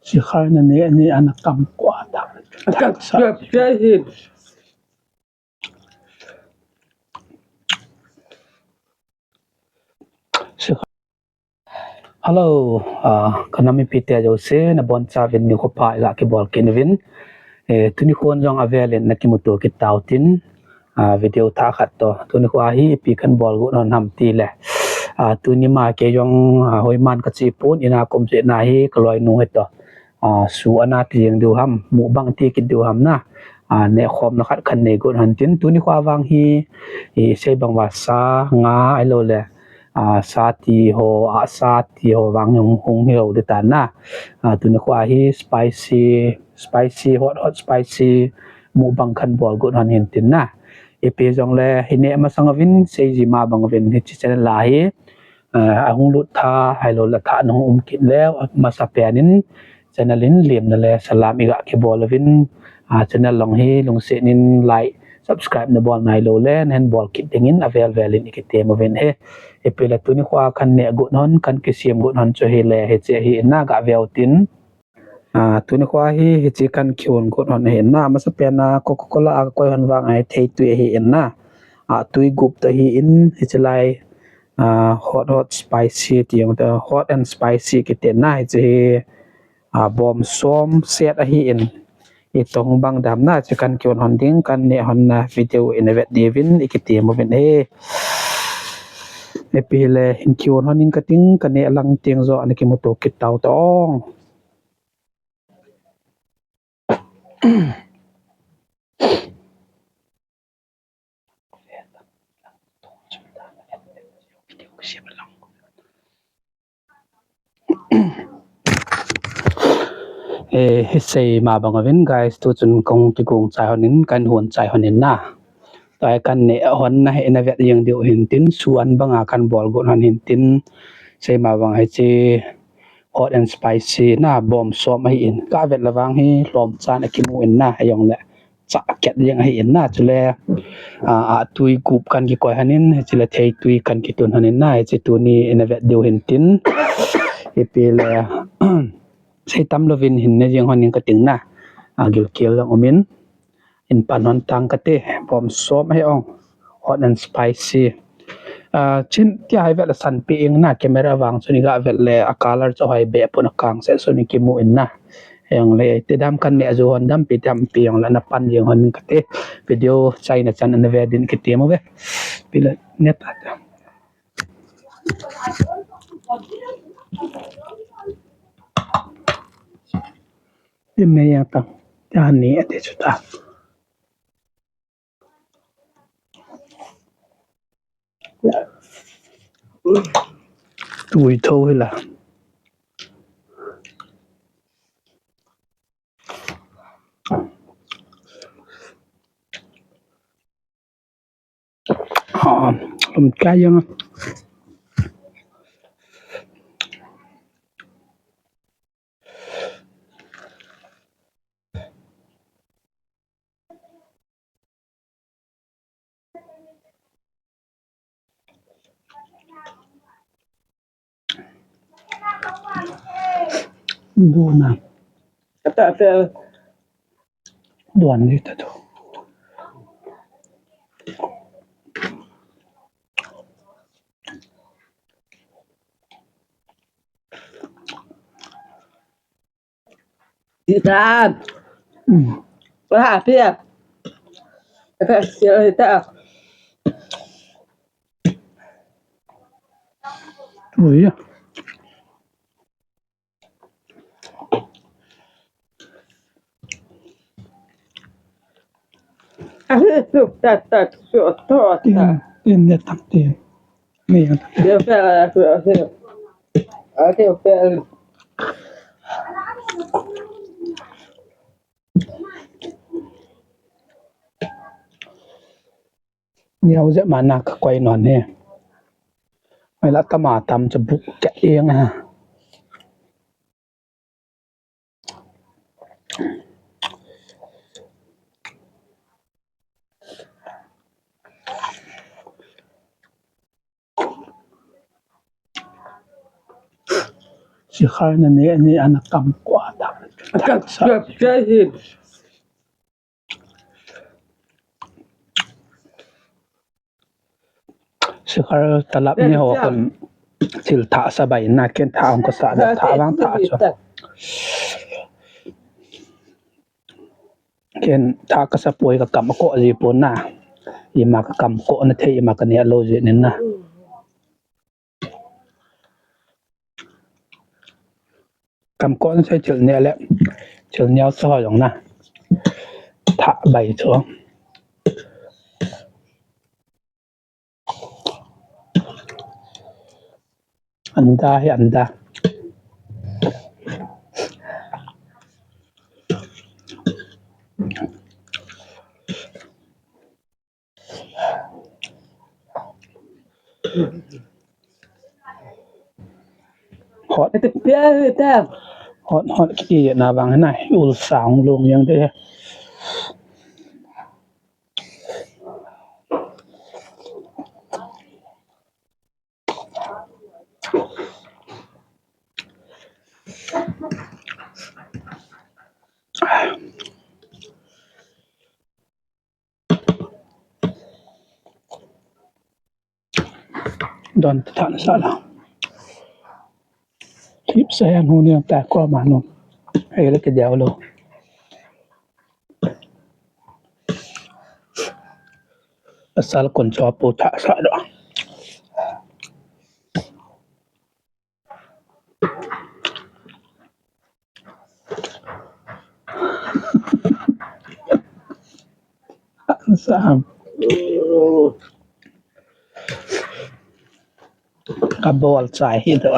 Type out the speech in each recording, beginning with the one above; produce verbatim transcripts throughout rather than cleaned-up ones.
Sikhar na ne ne ana kam kwa ta. Kam kwa ta hin. Hello, ah, ka nam mipi te jouse, nabonchauvin nikho pha iga kibol kit uvin. Eh, tuni khon jong avelin nakimuto kit tautin. Ah, video thah khat toh. Tuni kho hi ipi kan bol got hon ham tile. Ah, tuni ma kei jong, ah, hoiman kache pon, ina kaum jeh in ahi, kaloinu hi toh. Ah, su ana ti jeng diu ham, mukbang ti kit diu ham na. Ah, nehkhomna khat kan nei got hon tin, tuni kho vang hi, isei bang uva sa, nga, ahilouleh, ah, sa ti ho, ah, sa ti ho vang hung, hung hilou ding tan na. Ah, tuni kho hi spicy, spicy, hot, hot spicy, mukbang kan bol got hon hin tin na. Ipi jongle, hi neh masang uvin, sei ji ma bang uvin, hiche channel a hi, ah, ahung lut tha, ahilouleh tha nahung um kit leu, amasapen in, channel in lemna le salam iga kibol uvin, ah, channel jong hi lungset in like, subscribe nabol nailou le, nahin bol kit dingin avel vel in ikitem uvin ahi. Ipi le tuni kho kan neh got hon, kan kisem got hon chu hile, hiche hi in na ga veu tin. Ah, tuni kho hi, hiche kan kihon got hon ahi na, amasapen a Coca-Cola a kakoi hon vang ahi, theitui ahi in na. Ah, tui gup toh ahi in, hiche lai, ah, hot, hot spicy ti jong toh, hot and spicy kiti na, hiche hi, ah, bom som set ahi in. Itong bang dam na, hiche kan kihon hon ding, kan neh hon na video in avet diuvin, ikitem uvin ahi. Ipi le, hin kihon hon in kating, kaneh lang teng joh, nakimuto kit tau tong. Eh, hisei ma bang uvin, guys, tu chun kong kigong chai hon in, kan hon chai hon in na. Tua hi kan neh hon na, hi na vet jeng diu hin tin, su an banga kan bol got hon hin tin, sei ma bang hiche hot and spicy na, bom som ahi in. Ka vet le vang hi lhomchan akimu in na, ahijongle chah khat jeng ahi in na, chule, ah, ah, tui gup kan kikoi hon in, chule theitui kan kitun hon in na, hiche tuni in avet diu hin tin. Ipi le, sei tam louvin hin ne jeng hon in kating na. Ah, gilkel jong um in. In pan hon tang kate, bom som ahi ong, hot and spicy. Ah, chin tia hi vet le sanpi ing na, camera vang chun iga vet le a color chu hoi be pon, akang se chun ikimu in na. Ahijongle, iti dam kan neh jou hon dam, ipi dam ipi jongle na pan jeng hon in kate. Video chaina chan ana ve din kitem uve. Ipi le, ne ta ta. Ine ya ta. Ya ni ate chu ta. Tui tho hi la. Ha, um, kaya nga. Dona. Kata, kata. Duan ni ta tu. Ita. Hmm. Wala, api ya. Api ya, ita. Oh, iya. Tin, tin, ne tam tin. Ne yang tam. Niau jep ma na ka koi non he. Mai la tama tam cha buk kya eng ha. Sikhar na ne, ne ana kam kwa ta. Ka, ka, ka hin. Sikhar talap ni ho kon thil thah sa bai na, ken thah hung kasa da, thah vang thah chu. Ken thah kasa poi, ka kam ko ji pon na. Ima ka kam ko na thei, ima ka ne lo ji nin na. Kam ko na thei thil ne le, thil ne sa ho jong na. Thah bai chu. Anda hi anda. Hot. Ete pia ete. Hot, hot ki na bang na, ul sang lung yang de. Don tan sa la. Hip sa yan hu ni ta ko ma no. Ai le ke diaw lo. Asal kon cho po tha sa do. Sa. Ka bol chai hi do.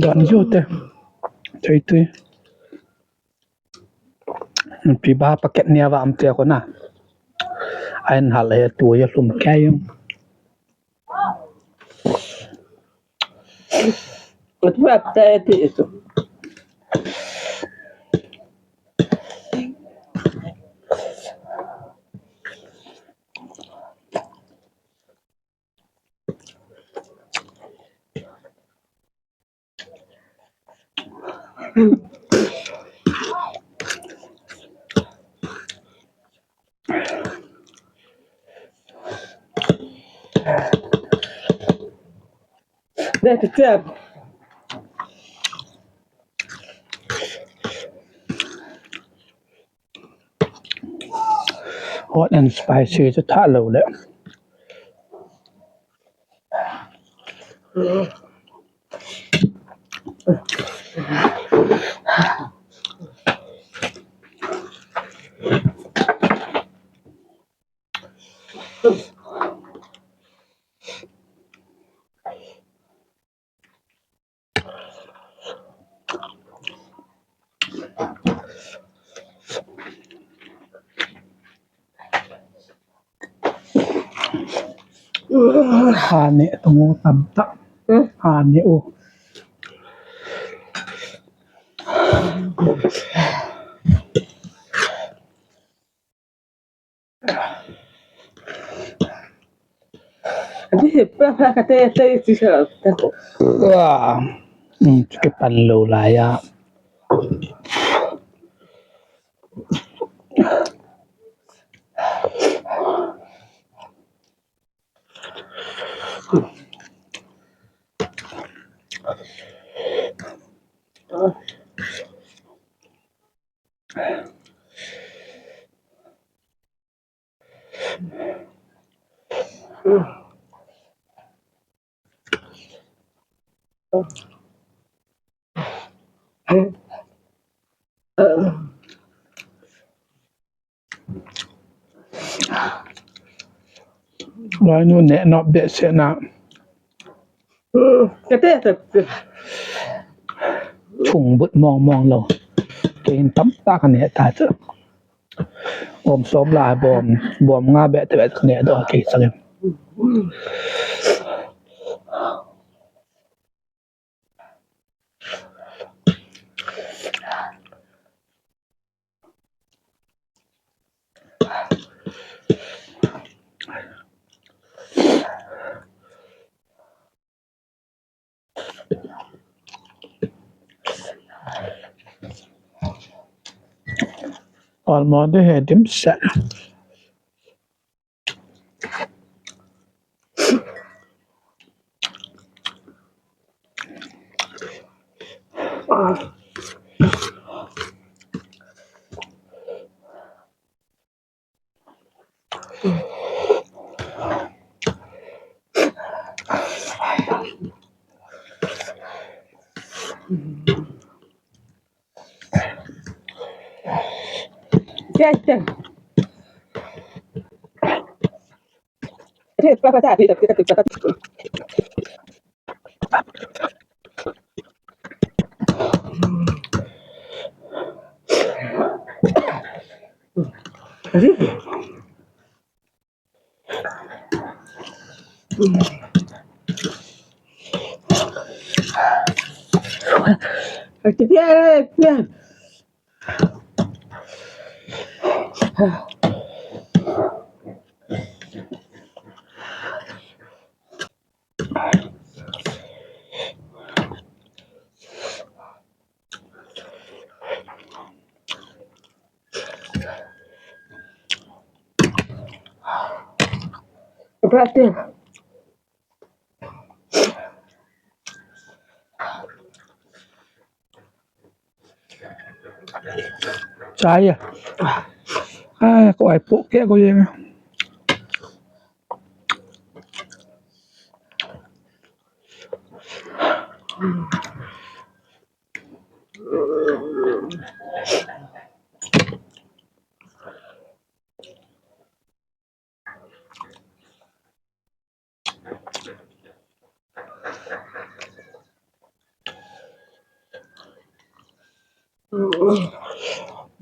Don jo te. Tui tui. Pi ba packet nia va am te ko na. Ain hal he tu ya lum kai yung. Ut ba ta ti itu. Dai ta tap. Hot and spicy chu tha lo le. Hani tungu tam ta. Hmm? Hani u. Abi, pa, pa, ka te, te, ti sa, ta ko. Wah. Hmm, ke pan lo la ya. Lai nu ne na be se na. Ka te, te, te. Chung but mong mong lo. Ke in tam ta ka ne ta chu. Bom som la bom, bom nga beh te beh te kane doh kei chang em. Almond he dim sa. Chai ya. Ai, ko ai po ke ko ye.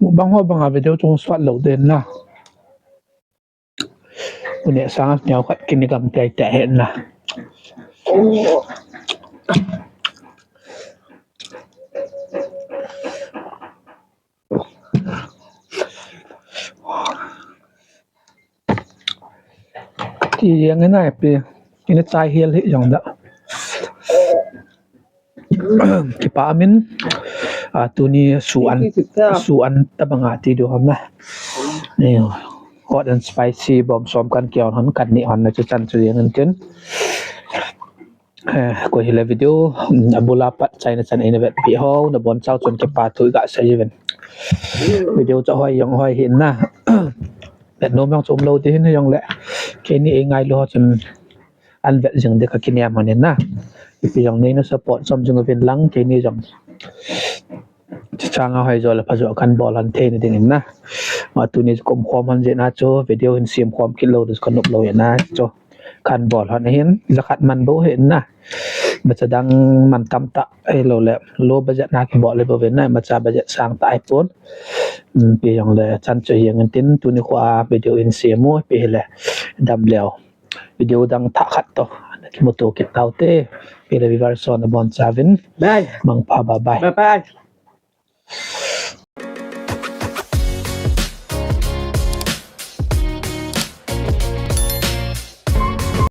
Mukbang ho banga video chung suat lou den na. Une sanga neo khat kini gam tai tai hen na. Ti yang na pi ina chai hial hi jong da. Kipa min, a, tuni su an, su an tabanga ti diu ham na. Ni hot and spicy bom som kan kion hon kan ni hon na chu chan chu yang tin. Eh, ko hile video, mm, abula pat chaina chan ina vet pi ho, na bon chau chun kipa thu ga sa jiven. Video cha hoi jong hoi hin na. Vet nom jong chum lou ti hin jong le. Keini ei ngai lou ho chun an vet jing de ka kiniam hon in na. Ipi jong nei na support som jing uvin lang keini jong. Changa hoi jo le pha jo kan bol han thei na ding in na. Ma tuni kom khom han je na chu video hin sim khom kit lou dus kan nop lou na chu. Kan bol hon hin, jakhat man bou hin na. Macha dang man tam ta, ei lou le, low budget na kibol le bou hin na, macha budget sang ta ai pon. Um, pi jong le, chan chu hiang tin, tuni kho a video in simu, pi hile, dam leo. Video dang tha khat to, na kimuto kit tau te, pi le viewers ho na bon chavin. Bye. Mangpha, bye bye. Bye bye.